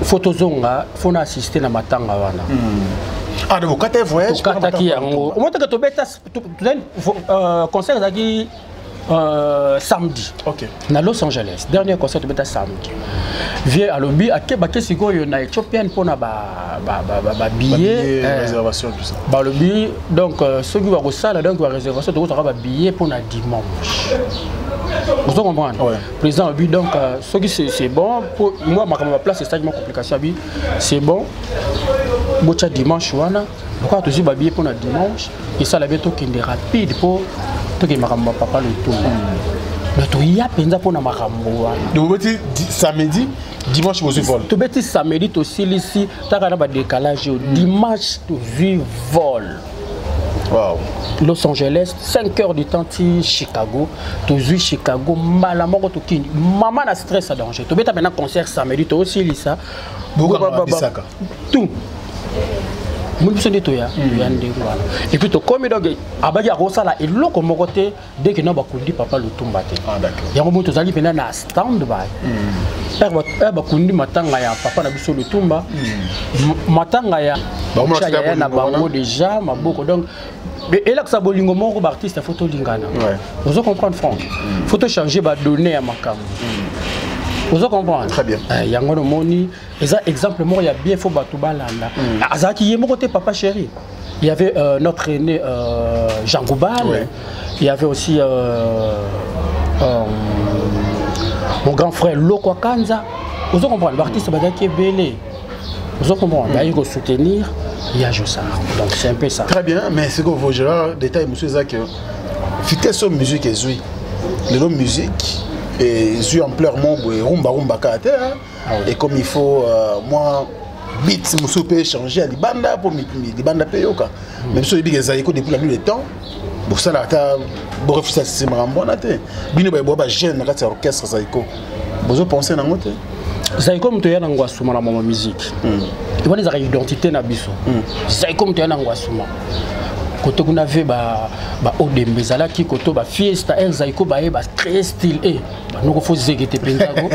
faut tozonga, faut na assister na matanga wana. Ah donc okata voyage tokataki yango. Omotaka tobeta concert ezalaki samedi. Ok. Na Los Angeles, dernier concert tobeta samedi. Vieux alobi akebaki sikoyo na Ethiopienne mpona ba billet, réservation tout ça. Balobi donc soki bakosala donc ba réservation tokozwaka ba billet mpona dimanche. Ozo comprendre? Ouais. Président alobi donc soki c'est bon pour moi makambo ba place esalaki mwa complication abi c'est bon botya dimanche wana lokola tozwi ba billet mpona dimanche esala bien tokende rapide mpo tokende makambo ya papa Lutumba. Mais toya mpenza mpona makambo wana. Donc bobeti samedi, dimanche bozwi vol. Tobeti samedi tosilisi taka na badécalage oyo dimanche tozwi vol. Wow. Los Angeles 5 heures du temps ti Chicago, tozwi Chicago mbala moko tokindi mama na stress ya danger. Tobeta mpena concert samedi tosilisa Bokanga tout moni biso nde toya toya ndenge wana et puis tokomi donc abaki akosala eloko moko te dès que na bakundi papa Lutumba te. Yango moni tozali mpena na stand by bakundi matanga ya papa na biso Lutumba, matanga ya yaya na bango déjà maboko donc Elakisa bolingo moko, baartiste faut tolingana. Ozo comprendre, Frank? Faut tochange badonné ya makambo. Ozo comprendre? Très bien. Yango nomoni eza exemple moko ya bien, faut bato balanda. Azalaki ye moko te, papa chéri. Il y avait notre aîné Jean Goubal. Il y avait aussi mon grand frère Lokwa Kanza. Ozo comprendre? Baartiste bazalaki ebele. Ozo comprendre? Bayi kosoutenir ya Josar. Donc c'est un peu ça. Très bien, mais ce que vous Gérard, détail monsieur Zak, vitesse oyo musique ezwi lelo, musique ezwi ampleur mo boye, rumba rumba kaka te, hein. Et comme il faut moi beat mosusu mpe échanger ya libanda mpo libanda mpe yoka. Mais biso oyebi ezali ko depuis la nuit des temps, bosala ata borefisa makambo wana te. Bino bayeboya bajeune na kati ya orchestre Zaiko, bozopense nango te? Zaiko moto ya nango asuma na mama musique wana ezalaka identité na biso. Zaiko moto ya nango asuma kote kuna ve baodembe ezalaki kote bafiesta air Zaiko baye bacrée style e banoko fo zeke te mpenzako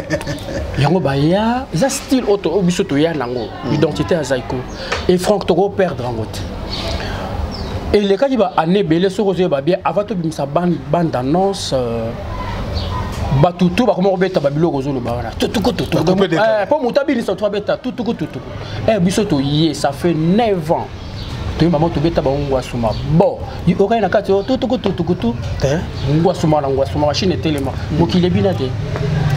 yango baya eza style oyo oyo biso toya nango, identité ya Zaiko. Et Frank, tokoperdre yango te. Elekaki baannée ebele, soki ozoyeba bien, avant tobimisa bande annonce, bato tu bakoma kobeta babiloko ozoloba wana tutuku tutuku. Bakupe décalé. Mpo moto abinisa to abeta tutuku tutuku. Biso toye, ça fait 9 ans toyeba mo tobeta bango ngwasuma. Bon, okai na kati oyo tutuku tutuku tu te. Ngwasuma na ngwasuma, machine etelema, mokili ebina te.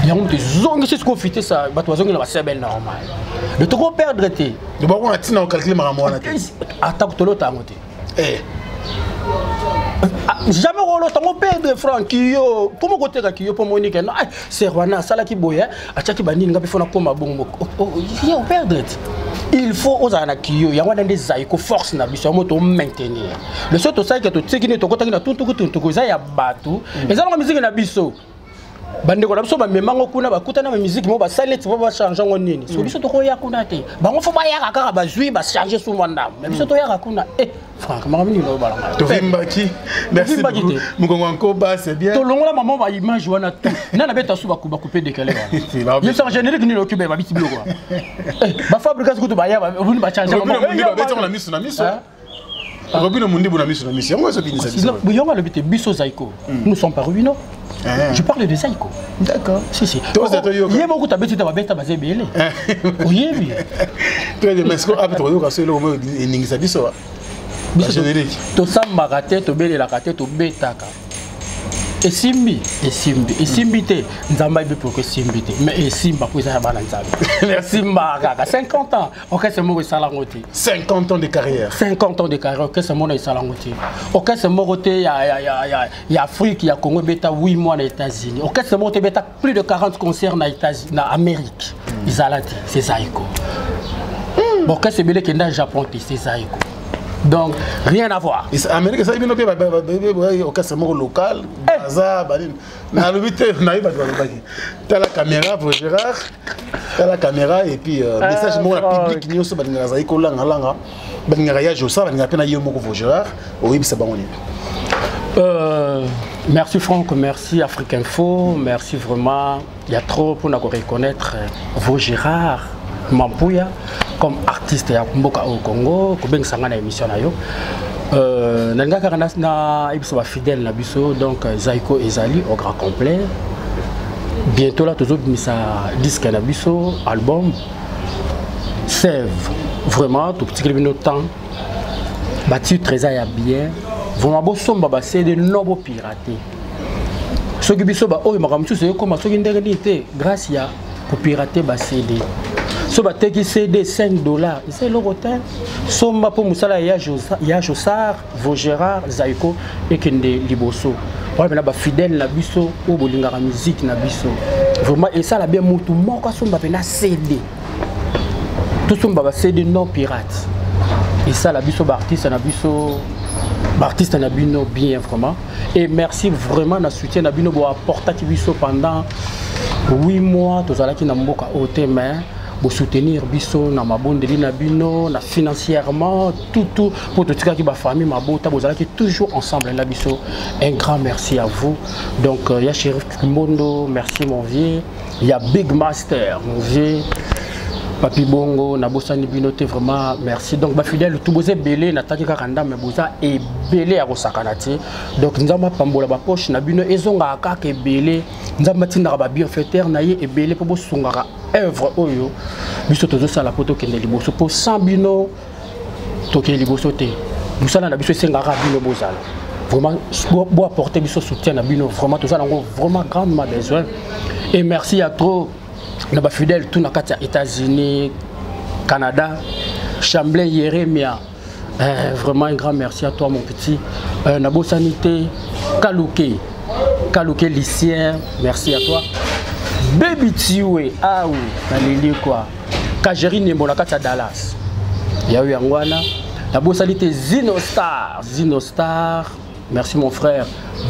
Yango moto ezongisi sikoyo vitesse, bato bazongi na basebele normal de tokoperdre te. Bango na ntina ocalcule makambo wana te. Ata tolota yango te. Ah, jamais kolota ngo perdre, Frank. Yo mpo moko otekaki yo mpo monike no ser wana asalaki boye, atiaki banini, nga mpe fo nakóma bongo. Ye operdre te. Il faut ozala na kiyo yango wana nde Zaiko force na biso. Yango tomaintenir le so tosalaki, totiki nde tokotaki na tuntuku tuntuku. Eza ya bato, eza nango miziki na biso. Bandeko na biso bamemango kuna, bakutana bamiziki moko basali neti po bachange yango nini. So biso tokoya kuna te. Bango fo bayaka kaka, bazwi bachange su mwa ndambo, mais biso toyaka kuna e Frank, makambo nini obalanga? Tovimbaki, merci. Tovimbaki te. Mokongo ya nkoba, c'est bien. Tolongola mama baimage wana tout nana beta su bakupe décalé wana yebisaka générique nini okibe babiti biloko wana. Bafabrikasi kutu baya obuni bachange. Robino Mundibu abeti na miso na miso. Robino Mundibu na miso na miso, yango ezobinisa biso. Yango alobi te, biso Zaiko, nous sommes pas Robino. Je parle de Zaiko. D'accord. Si si. Toza toyoka. Ye moko tabeti te, babeta baza ebele, oyebi. Très bien, mais est-ce que ape tokoyoka so eloko moko eningisa biso wa Biso générique? Tosambaka te, tobelelaka te, tobetaka. Esimbi, esimbi, esimbi te, Nzambe ayebi pourquoi esimbi te, mais esimba mpo eza ya bana Nzambe. Esimbaka kaka. 50 ans, orchestre moko esalango te. 50 ans de carrière. 50 ans de carrière, orchestre moko esalango te. Orchestre moko te ya Afrique, ya Congo ebeta 8 mois na États-Unis. Orchestre moko te ebeta plus de 40 concerts na États na Amérique, ezala te, c'est Zaiko. Orchestre ebele ekenda Japon te, c'est Zaiko. Donc rien à voir. Amérique esali bino mpe orchestre moko local baza banini. Nalobi te, nayebi bato balobaki. Tala caméra po Gérard, tala caméra et puis message moko na public nyonso balingaka azali kolangalanga, balingaka ya Josa, balingaka mpe na ye moko vo Gérard, oyebisa bango nini? Merci Franck, merci Afrique Info, merci vraiment. Il y a trop pour nous reconnaître vos Gérard Mampuya comme artiste ya mboka au Congo, kobengisa nga na émission na yo. Nalinga kaka na biso ba fidèle na biso, donc Zaiko ezali au grand complet. Bientôt là tozobimisa disque na biso, album Sève. Vraiment totikeli bino temps. Ba titre eza ya bien. Vraiment bosomba ba CD no bo pirater. Soki biso ba oyo makambo mosusu ekóma soki ndenge nini te grâce ya kopirate ba CD. So bateki CD 5 $, eza eloko te. Somba mpo mosala ya Josar Vaugirard Zaiko ekende liboso. Wana mpena bafidèle na biso oyo bolingaka musique na biso, vraiment esala bien motu moko asomba mpena CD. Tosomba ba CD non pirate, esala biso baartiste na biso, baartiste na bino bien vraiment. Et merci vraiment na soutien na bino boapportaki biso pendant 8 mois tozalaki na mboka oyo te, mais bosoutenir biso na mabondeli na bino, na financièrement, tout tout, mpo totikaki bafamille mabota, bozalaki toujours ensemble na biso. Un grand merci à vous. Donc ya Shérif Mbondo, merci mon vieux. Ya Big Master, mon vieux. Papi Bongo, nabosani bino te, vraiment merci. Donc bafidèle tout boza ebele, nataki kaka ndambe, boza ebele ya kosakana te. Donc Nzambe apambola bapoche na bino, ezongaka kaka ebele. Nzambe atindaka babienfaiteur na ye ebele mpo bosungaka œuvre oyo biso tozosala mpo tokende liboso, mpo sans bino tokende liboso te. Mosala na biso esengaka bino bozala vraiment boapporter biso soutien na bino, vraiment toza nango vraiment grandement besoin. Et merci à trop na bafidèle tout na kati ya États-Unis, Canada, Chamblay Yeremia, vraiment un grand merci à toi mon petit. Nabosani te Kaluke, Kaluke Lucien, merci à toi. Baby Tiwe, aou, naleli quoi. Kajeri Nembo na kati ya Dallas. Ya eu yango wana. Nabosani te Zino Star, Zino Star, merci mon frère.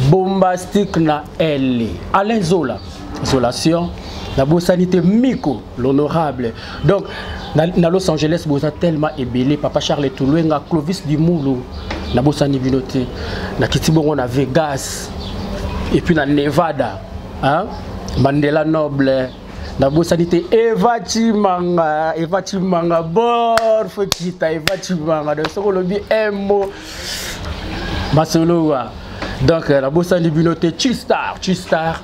Bombastique na L. Alain Zola, Zolation. Nabosani te Miko, l'honorable. Donc, na Los Angeles, boza tellement ebele. Papa Charles Toulouenga, Clovis Dimulu, nabosani bino te. Na kiti bongo na Vegas, et puis na Nevada, hein? Mandela Noble, nabosani te Eva Chimanga, Eva Chimanga, bor fokita Eva Chimanga. Donc, soko lobi un mot, masolo wa. Donc, nabosani bino te Chistar, Chistar.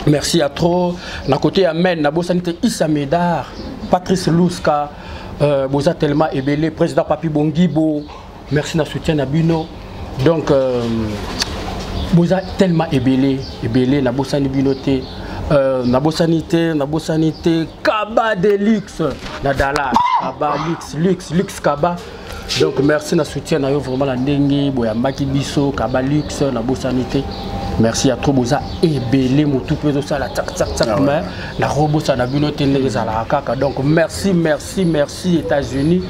Merci à trop. Na côté Amen, nabosani te Issa Medar, Patrice Louska, boza tellement ebele, président Papi Bongibo, merci na soutien na bino. Donc boza tellement ebele, ebele nabosani bino te. Nabosani te, nabosani te Kaba de luxe na Dallas, Kaba luxe, luxe, luxe Kaba. Donc merci na soutien na yo vraiment na ndenge boyambaki biso Kaba luxe, nabosani te. Merci à trop boza ebele motu pe ezosala tsak tsak tsak, mais na robosana bino te ndenge ezalaka kaka. Donc merci, merci, merci États-Unis,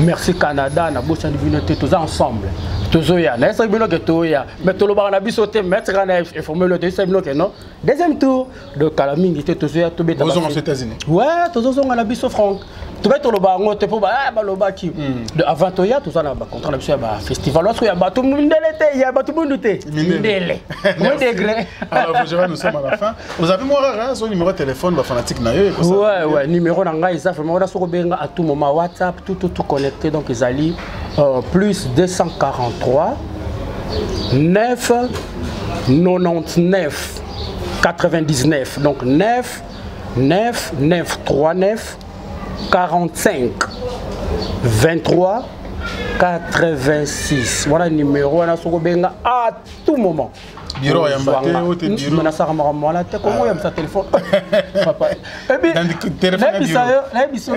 merci Canada, nabosani bino te, toza ensemble. Tozoya, nayesaki bino ke toya, mais tolobaka na biso te, maître kana informé lo te, yesaki bino ke non. Deuxième tour de kala mingi te tozoya tobeta Bozonga ba aux États-Unis. Ouais, tozozonga na biso Franck. Tobe toloba yango te po ba, ah, balobaki. De avant toya toza na ba contrat na biso ya ba festival. Lorsque ya bato mindele te, ya bato bundu te. Mindele. Mindele. Moins degré. Alors, Gérard, nous sommes à la fin. Vous avez moi rare, hein, son numéro de téléphone, ba fanatique na yo, et comme ça. Ouais, ouais, numéro na ngai eza vraiment wana soko benga à tout moment WhatsApp, tout, tout, tout connecté. Donc ezali plus 243 9 99 99. Donc 9 9 9 3 9 45 23 86. Voilà le numéro, on a soko benga à tout moment. Bureau ya Mbaté, Zwanga. ou te bureau? Mana saka maka mwana te, comment ya msa téléphone? Papa. Et puis, Dans le téléphone na ya bisa bureau. yo, na biso.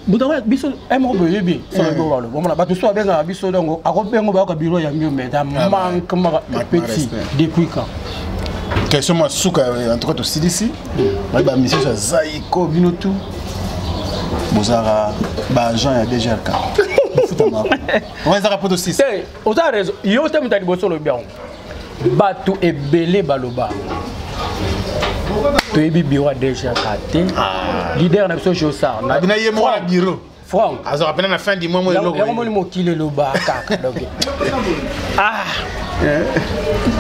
Buta wa biso, eh, moko boye yebi, so na bo walo. Bon, bato so abenga biso donc, akobenga ba ka bureau ya mieux, mais da Ah, manque maka manque petit respect. depuis quand? Question moi souka en tout cas to CDC. Ba ba mission ya Zaiko bino tout. Bozara ba agent ya DGRK. Futama. On va rapport aussi. Te, oza raison. Yo te mutali boso lo bien. Bato ebele baloba. Toyebi bureau ya DGRK te. Leader na biso Jossart. Na Abina ye mo na bureau. Franck. Azo rappelé na fin du mois mo eloko. Yango moni mokili eloba kaka donc. Ah.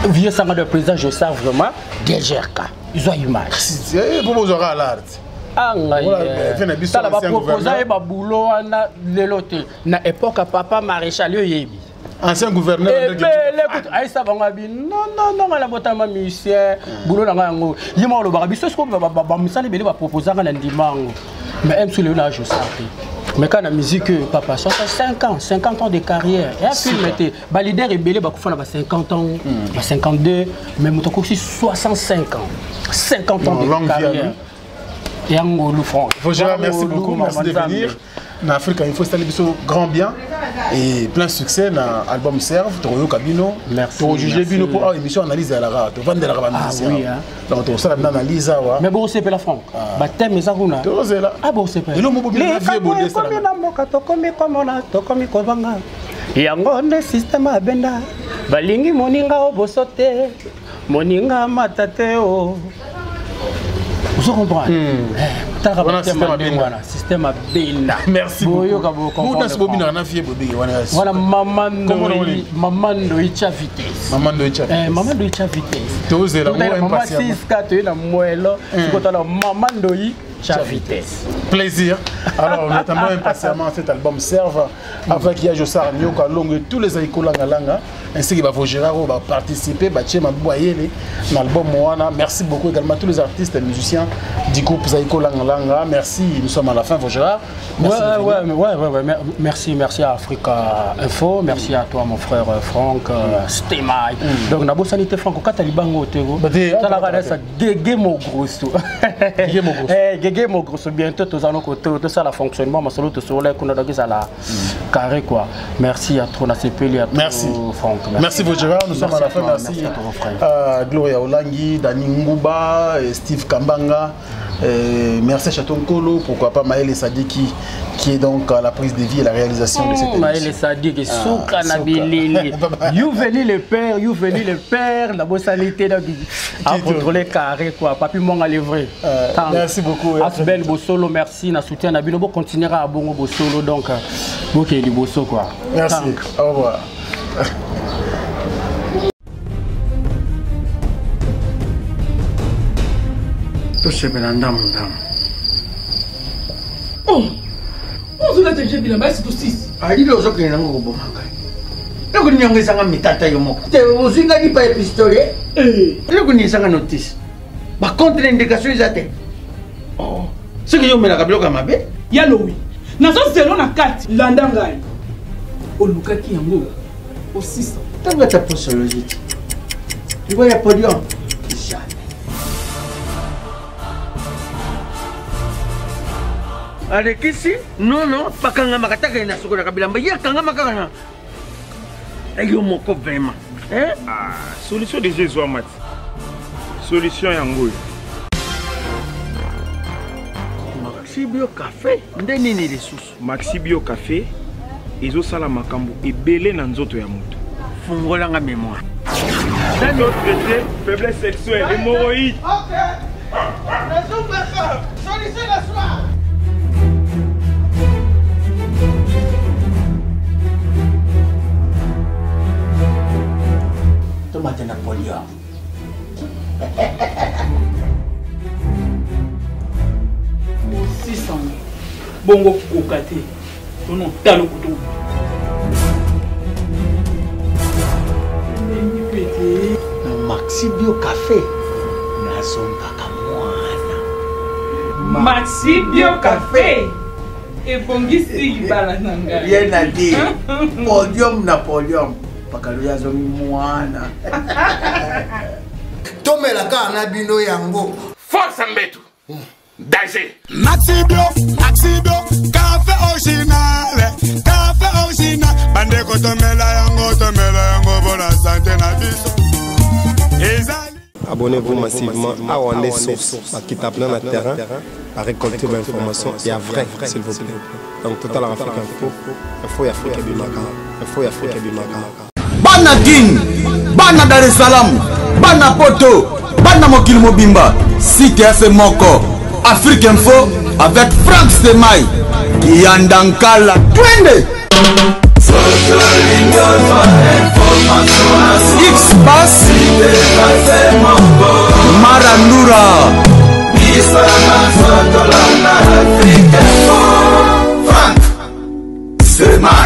Vieux sanga de président Jossart vraiment DGRK. Ils ont image. Si, eh, pour vous aura alerte. Ah, ngai, Voilà, eh. viens na biso, Tala, ba ancien proposa gouverneur. ye ba boulot wana lelo te. Na époque ya papa maréchal yo yebi. Ancien gouverneur Eh André ben, Guédou. l'écoute, aïssa bango abi, non, non, non, la botama musicien, boulot na ngai yango. Ye moko alobaka biso, soki ba, ba, ba, ba misala ebele ba proposaka na ndima yango. Mais M. Souley, na Jossart te. Mais quand la musique, papa, 65 ans, 50 ans de carrière. Et un film était, ba leader ebele, ba kufa na ba 50 ans, ba 52, mais moto akoki 65 ans, 50 ans Non, de longue vie à carrière. lui. Et Angolu, Franck. Faut Gérard, merci Angolu, beaucoup, merci de Maman venir. Nzambe. Na Afrique, il faut installer biso grand bien et plein succès na album Serve, Toyo Kabino. Merci, Toyo juger merci. bino pour émission analyse à la rate. Vendre la Ah musicien. oui, hein. Donc to sala analyse awa. Mais bon, c'est pas la Franck. Baptême eza kuna. Tozela. Ah bon, c'est pas. Elo mobo bino na vie bonde sala. Ekomi na mboka, tokomi komona, tokomi kobanga. Yango nde système abenda. Balingi moninga oboso te. Moninga mata te o. Ozo comprendre? Eh, tala Wana baptême système ya ndenge abenda. wana, système abenda. Merci beaucoup. Boyoka bo comprendre. Muna sibo bino na vie bobiki wana. Voilà, maman Comment on Ndoyi, dit? maman Ndoyi tcha vitesse. Maman Ndoyi tcha Eh, vitesse. maman Ndoyi tcha vitesse. Tozela, Tozela, moi, maman impatiemment. Siska, toye na mwelo. Sikotala, maman Ndoyi Tia vitesse. Plaisir. Alors, nous attendons impatiemment cet album Serve avec Yajo Sar, Nyoka Longo et tous les Aïko Langa Langa, ainsi que Bavo Gérard va participer, Batie Mabouayele, dans l'album Moana. Merci beaucoup également à tous les artistes et musiciens du groupe Zaïko Langa Langa. Merci, nous sommes à la fin, Gérard. Merci Ouais, de venir. ouais. Merci, merci à Africa Info, merci à toi mon frère Franck, Stemay. Donc, Nabo Sanité Franck, quand Libango Tego, Bah, ça la ça Gégé Mogrosso. Gégé Mogrosso. Eh, Gégé Mogrosso, bientôt, tous allons côté, tout ça, la fonctionnement, ma solo, tout sur les coups, ça la carré quoi. Merci à toi, Nasepeli, à toi, Merci. Franck. Merci Gérard, nous sommes à la Merci fin. à toi, Merci, merci à toi, mon frère. à Gloria Olangi, Dani Ngouba, et Steve Kambanga. Et merci à Chaton Kolo, pourquoi pas Maël Sadiki qui est donc à la prise de vie et la réalisation de cette émission. Maël Sadiki, Souka Souka. Nabilili. Youveli le père, Youveli le père, la bossalité donc à contrôler carré quoi. Papi Monga le vrai. Merci beaucoup. Asbel Bosolo, merci na soutien na bino bo continuera à bongo Bosolo donc OK liboso quoi. Merci. Tank. Au revoir. Tosepela ndambu ndambu. Oh, ozolata je bilamba esi tosisi. Alili ozokende nango koboma ngai. Eloko nini yango ezanga mitata yo moko te? Ozwi ngai lipa ya pistolet. Eloko nini ezanga notice? Bacontre indication eza te. Oh, soki yo omelaka biloko ya mabe. Ya lowi nazozelo na kati, landa ngai, olukaki yango osisa. Ntango ata posologie te, liwa ya podium, jamais. Alekisi nono, bakangamaka taka na sokolaka bilamba, ye akangama kaka na yo moko vraiment. Hein? Ah, solution déjà ezwama ti. Solution yango oyo. Maxi Bio Café nde nini lisusu? Maxi Bio Café ezosala makambo ebele na nzoto ya moto. Fungolanga mémoire. Traité faiblesse sexuelle, hémorroïde. Ok, nazongaka solution na soir. Tomate na podium. Osisango bongo koka te, tono talo kutu pete. Na Maxi Bio Café nazongaka mwana. Maxi Bio Café ebongisi libala na ngai. Rien à dire, podium na podium, pakalo azongi mwana. Tomela kaka na bino yango. Force mbetu. Danger. Maxi Bio, Maxi Bio, café original, café original. Bandeko tomela yango, tomela yango bona santé na biso. Ezali. Abonnez-vous massivement à Wandé Source, qui tape dans le terrain, à récolter l'information et à vrai, s'il vous plaît. Donc, Total Afrique Info, Info Afrique Bimaka, Info Afrique Bimaka. Bana Kin, Bana Dar es Salaam, Bana Poto, Bana Mokili Mobimba, site ya se moko, Afrique Info avec Franck Stemay, Kiyandankala, twende! X-Pass, Marandura. Franck Stemay.